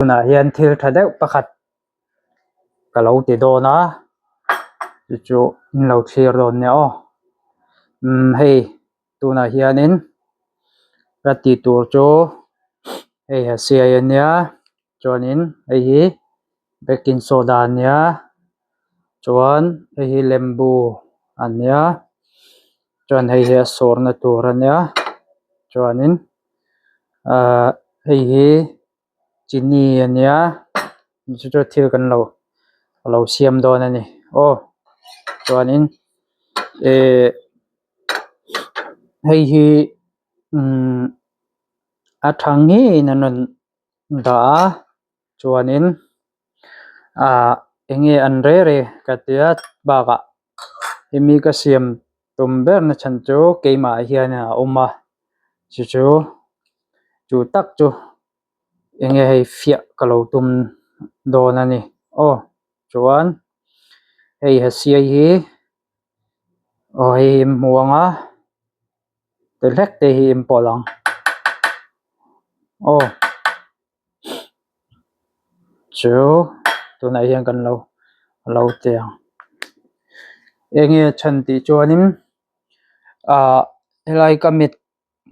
Tunah hian thil tha deuh pakhat ka lo ti dawn a chu chu in lo thlir dawn nia aw umm hei tunah hianin ka tih tur chu hei a siai a nia chuanin hei hi baking soda a nia chuan hei hi lembu a nia chuan hei hi a sawrna tur a nia chuanin ahh hei hi chini a nia chu chu thil kan lo lo siam dawn a ni aw chuanin ehh hei hi umm a tha ngeiin an rawn dah a chuanin ahh eng nge an reh reh ka tia bakah hemi ka siam tum ber na chhan chu keimah hian a awm a chu chu chu tak chu eng nge hei fiah ka lo tum dawn a ni aw chuan hei ha siai hi aw hei hi hmu ang a ti hlek te hi in pawlh ang aw. Chu tunah hian kan lo lo ti ang eng nge chhan tih chuanin ahh helai ka mit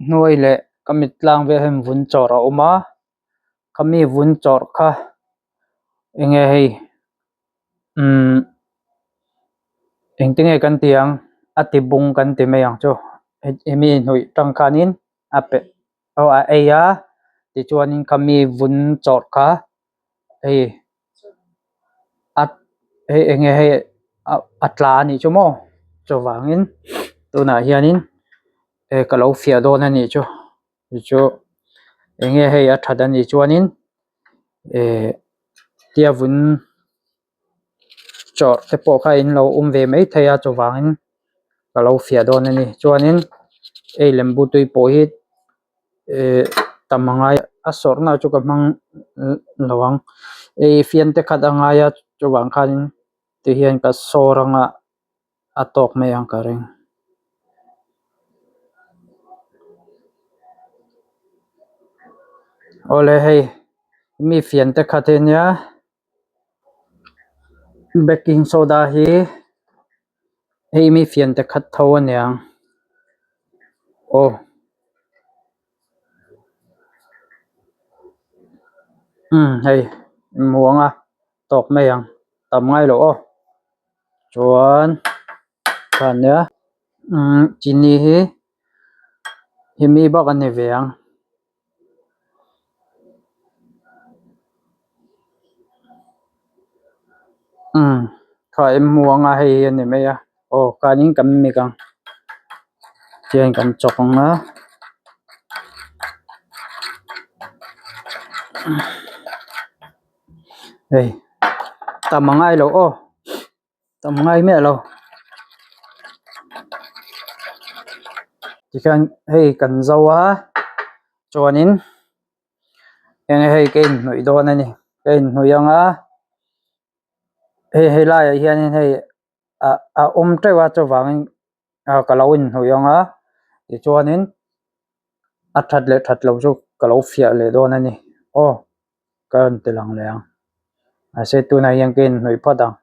hnuai leh ka mit tlang vel hian vun chawrh a awm a khami vun chawrh kha eng nge hei umm engtin nge kan tih ang a ti bung kan ti mai ang chu hemi hnawih tang khanin a pe aw a ei a tichuanin khami vun chawrh kha hei a hei eng nge hei a tla a nih chu maw chuvangin tunah hianin hei ka lo fiah dawn a nih chu chu eng nge hei a that a nih chuanin eh tia vun chawrh te pawh kha in lo awm ve mai thei a chuvangin ka lo fiah dawn a ni chuanin hei lembu tui pawh hi eh tam a ngai a sawrhna chu ka hmang lo ang hei fian te khat a ngai a chuvang khanin ti hian ka sawr anga a tawk mai ang ka ring. Awle hei mi fian te khat hi ania. Baking soda hi hei mi fian te khat tho a niang aw umm hei muang a tawk mai ang tam ngai loh aw chuan kha nia umm chini hi hemi bak a ni ve ang. Umm kha em hmu anga hei hi a ni mai a aw khanin kan mik ang tihian kan chawk ang a hei tam a ngai lo aw. Tam ngai miah lo tikhian hei kan zo a chuanin eng hei ka inhnawih dawn a ni ka inhnawih ang a hei helaiah hianin hei ah a awm teuh a chuvangin ah ka lo inhnawih ang a tichuanin a that leh that loh chu ka lo fiah leh dawn a ni aw. Ka rawn ti lang leh ang mahse tunah hian ka inhnawih phawt ang.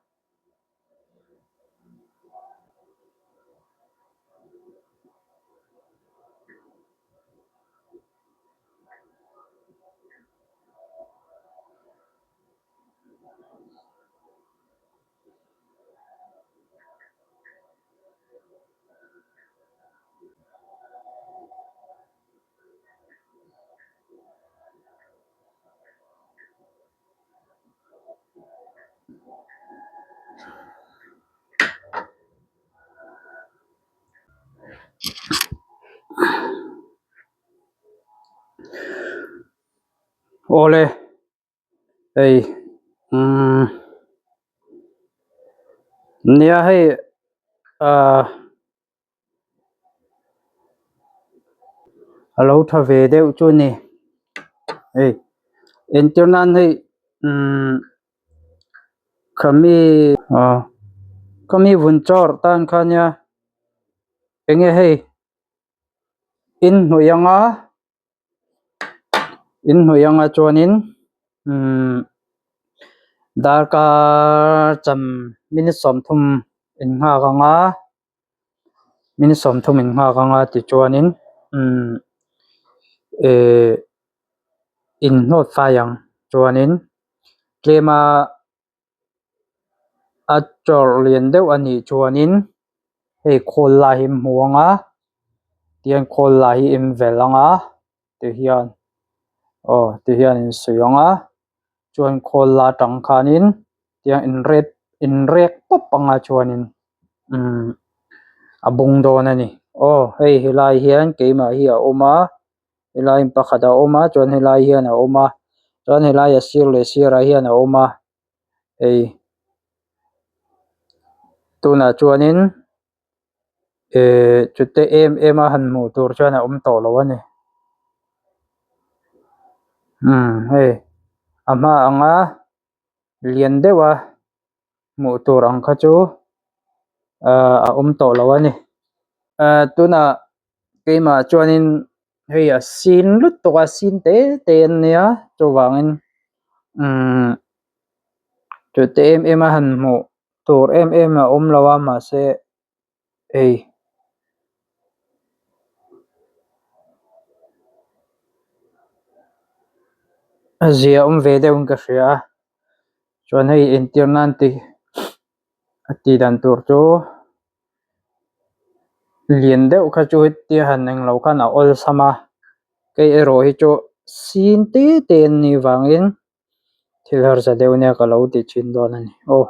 Awle hei umm nia hei ahh. A lo tha ve deuh chu a ni hei entir nan hei umm khami ah khami vun chawr tan kha nia enge hei in hnawih anga in hnawih anga chuanin. Umm darkar cham minute 30 in nghak ang a minute 30 in nghak ang a tichuanin umm ehh in hnawt fai ang chuanin tlem a a chawrh lian deuh a nih chuanin hei khawl lai hi hmu ang a tihian khawl lai hi in velh ang a tihian aw tihian in suih ang a chuan khawl la atang khanin tiang in rep in rek pawp ang a chuanin umm a bung dawn a ni aw hei helai hian keimah hi a awm a helai pakhat a awm a chuan helai hian a awm a chuan helai a sir leh sirah hian a awm a hei tunah chuanin ehh chute em em a han hmuh tur chuan a awm tawh lo a ni umm hei a hma anga lian deuh a hmuh tur ang kha chu ahh a awm tawh lo a ni ahh tunah keimah chuanin hei a sin lutuk a sin te te an nia chuvangin umm chute em em a han hmuh tur em em a awm lo a mahse hei. A zia awm ve deuh in ka hria a chuan hei entir nan ti a tih dan tur chu lian deuh kha chu hetia han englo khan a awlsam a kei erawh hi chu sin te te an nih vangin thil harsa deuh nia ka lo ti thin dawn a ni aw.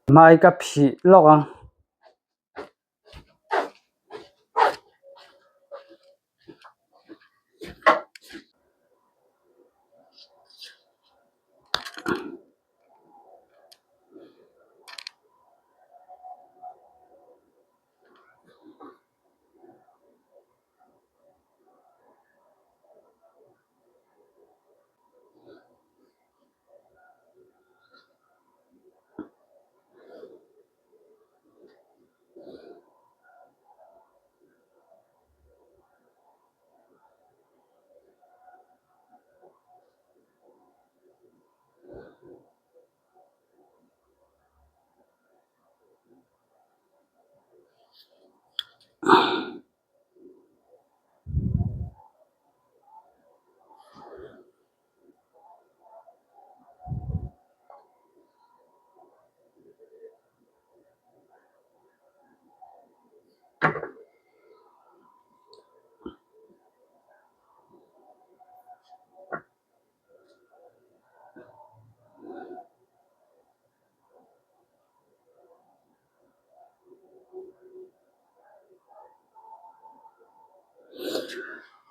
Hmai ka phih lawk ang.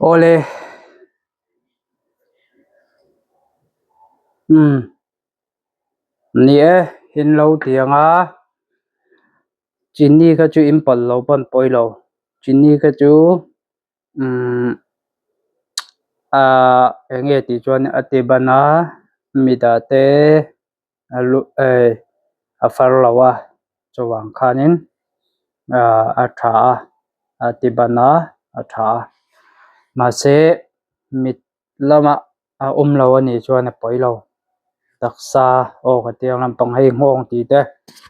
Awle umm ni e in lo ti ang a chini kha chu in pawlh lo pawn pawi lo chini kha chu umm ahh eng nge tih chuan a ti ban a midah te a lu eh a far lo a chuvang khanin ahh a tha a a ti ban a a tha a mahse mit lamah a awm lo a nih chuan a pawi lo taksa aw ka ti ang lampang hei nghawng tih te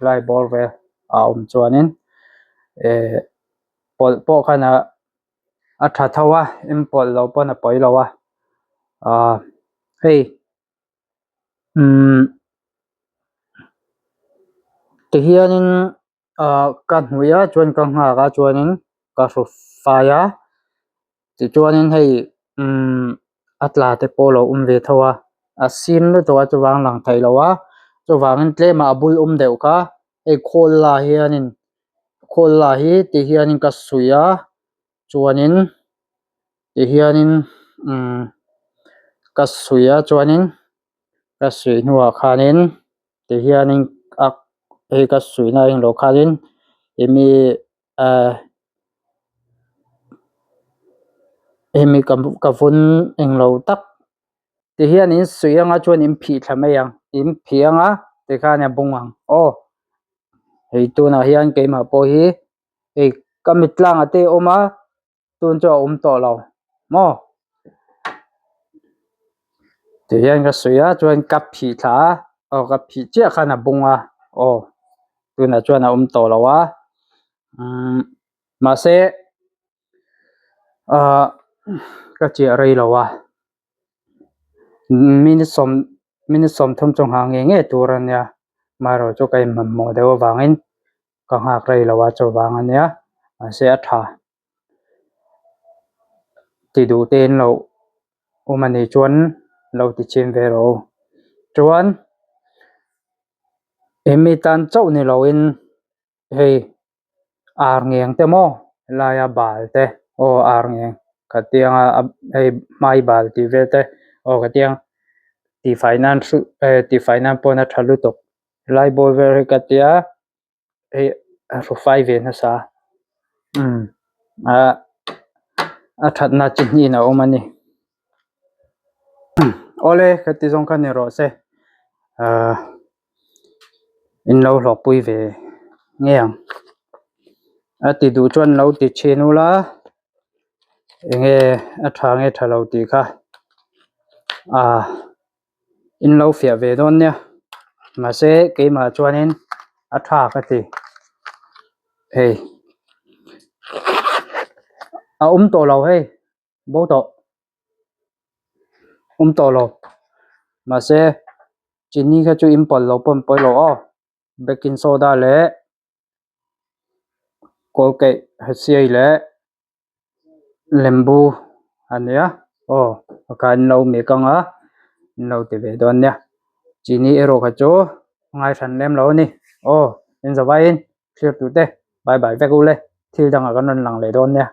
lai bawr vel a awm chuanin eh pawlh pawh khan a a tha tho a in pawlh loh pawn a pawi lo a ahh hei umm tihianin ah ka hnuai a chuan ka nghak a chuanin ka hru fai a tichuanin hei umm a tla te pawh a lo awm ve tho a a sin lutuk a chuvang lang theih loh a chuvangin tlem ah a bul awm deuh kha hei khawl la hianin khawl la hi tihianin ka suih a chuanin tihianin umm ka suih a chuanin ka suih hnuah khanin tihianin a hei ka suihna a englo khanin emi ahh hemi ka vun englo tak. Tihian in suih anga chuan in phih thla mai ang, in phih anga tikhan a bung ang aw. Hei tunah hian keimah pawh hi hei ka mit tlangah te a awm a, tun chu a awm tawh lo maw. Tihian ka suih a chuan ka phih thla a, aw ka phih chiah khan a bung a aw tunah chuan a awm tawh lo a umm mahse ahh ka chiah rei lo a. Minute sawm minute sawmthum chu nghah ngei ngei tur a nia amaherawh chu ka inhmanhmawh deuh avangin ka nghak rei lo a chuvang a nia mahse a tha ti duh te in lo awm a nih chuan lo ti chhin ve rawh u chuan hemi tan chauh ni loin hei. Ar ngeng te maw helaia bal te aw ar ngeng khatianga hei hmai bal tih vel te aw khatiang tihfai nan hruih eh tihfai nan pawn a tha lutuk helai bawr vel hi ka tia hei a hru fai ve nasa umm ah a thatna chi hnin a awm a ni awle heti zawng kha ni rawh se ah. In lo hlawkpui ve ngei ang a ti duh chuan lo ti thin ula enge a tha nge tha lo tih kha ah in lo fiah ve dawn nia mahse keimah chuanin a tha ka ti hei a awm tawh lo hei bo tawh awm tawh lo mahse chini kha chu in pawlh lo pawn pawi lo aw baking soda leh kawlkaih hasiai leh lembu a nia aw pakhat an lo mek ang a an lo ti ve dawn nia chini erawh kha chu a ngaihran lem lo a ni aw in zavaiin thlir tute bye bye vek u le thil dangah kan rawn lang leh dawn nia.